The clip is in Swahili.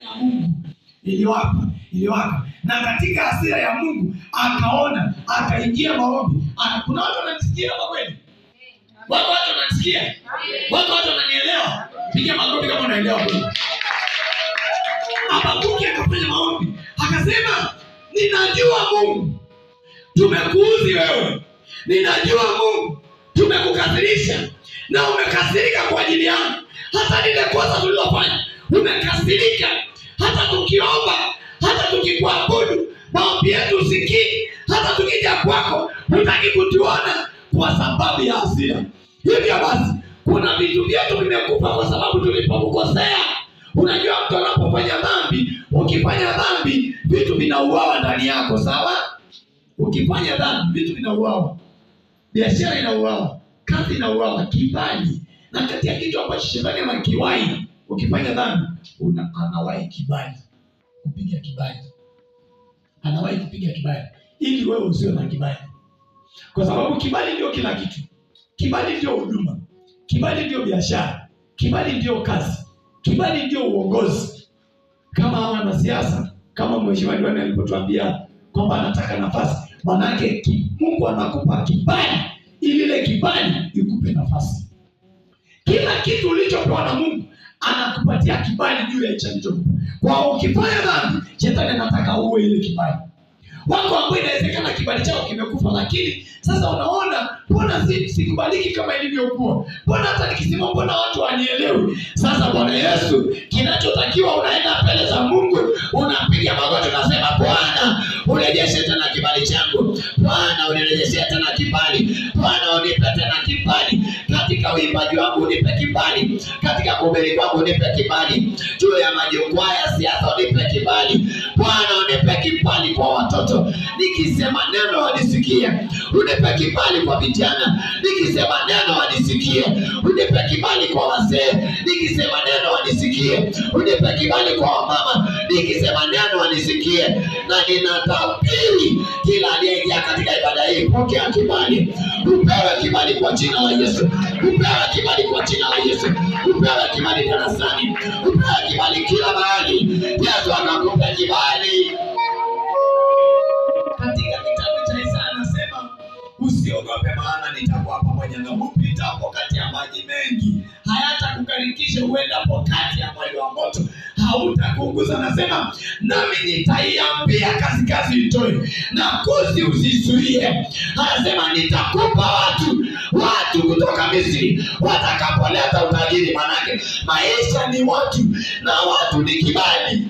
Ya Mungu iliwaka, iliwaka. Na katika hasira ya Mungu akaona, akaingia maombi. Kuna watu wananisikia hapa kweli? Wako watu wananisikia? Wako watu wananielewa? Piga makofi kama unaelewa kweli. Habakuki akafanya maombi, akasema, ninajua Mungu tumekuuzi wewe, ninajua Mungu tumekukasirisha na umekasirika kwa ajili yangu, hata lile kosa tulilofanya umekasirika, hata tukiomba, hata tukikuabudu maombi yetu usikii, hata tukija kwako hutaki kutuona kwa sababu ya hasira. Hivyo basi kuna vitu vyetu vimekufa kwa sababu tulipokukosea. Unajua mtu anapofanya dhambi, ukifanya dhambi vitu vinauawa ndani yako, sawa? Ukifanya dhambi vitu vinauawa, biashara inauawa, kazi inauawa, kibali. Na kati ya kitu ambacho shetani anakiwahi, ukifanya dhambi anawahi kibali, kupiga kibali, anawahi kupiga kibali ili wewe usiwe na kibali, kwa sababu kibali ndio kila kitu. Kibali ndio huduma, kibali ndio biashara, kibali ndio kazi, kibali ndio uongozi. Kama hawa wanasiasa, kama mheshimiwa diwani alipotuambia kwamba anataka nafasi, manake Mungu anakupa kibali ili ile kibali ikupe nafasi. Kila kitu ulichopewa na Mungu anakupatia kibali juu ya hicho alichokupa. Kwa ukifanya dhambi, shetani anataka uwe ile kibali. Wako ambao inawezekana kibali chao kimekufa, lakini sasa unaona, mbona sikubaliki kama ilivyokuwa? Mbona hata nikisimama, mbona watu wanielewi? Sasa Bwana Yesu, kinachotakiwa unaenda mbele za Mungu, unapiga magoti, unasema Bwana urejeshe tena kibali changu, Bwana unirejeshe tena kibali, Bwana unipe tena kibali katika uimbaji wangu, unipe kibali katika kuhubiri kwangu, unipe kibali juu ya majukwaa ya siasa, unipe kibali Bwana, unipe kibali kwa watoto, nikisema neno wanisikie, unipe kibali kwa vijana, nikisema neno wanisikie, unipe kibali kwa wazee, nikisema neno wanisikie, unipe kibali kwa wamama, nikisema neno wanisikie. Na ninatabiri kila aliyeingia katika ibada hii, pokea kibali, upewe kibali kwa jina la Yesu, upewe kibali kwa jina la Yesu, upewe kibali darasani, upewe kibali kila mahali. Yesu akakupe kibali. Katika kitabu cha Isaya anasema, usiogope maana nitakuwa pamoja na upitapo kati ya maji mengi hayatakugarikisha, uendapo kati ya mwali wa moto hautakuunguza. Anasema, nami nitaiambia kaskazi itoe na kusi usizuie. Anasema nitakupa watu kutoka Misri watakapoleta utajiri. Manake maisha ni watu na watu ni kibali.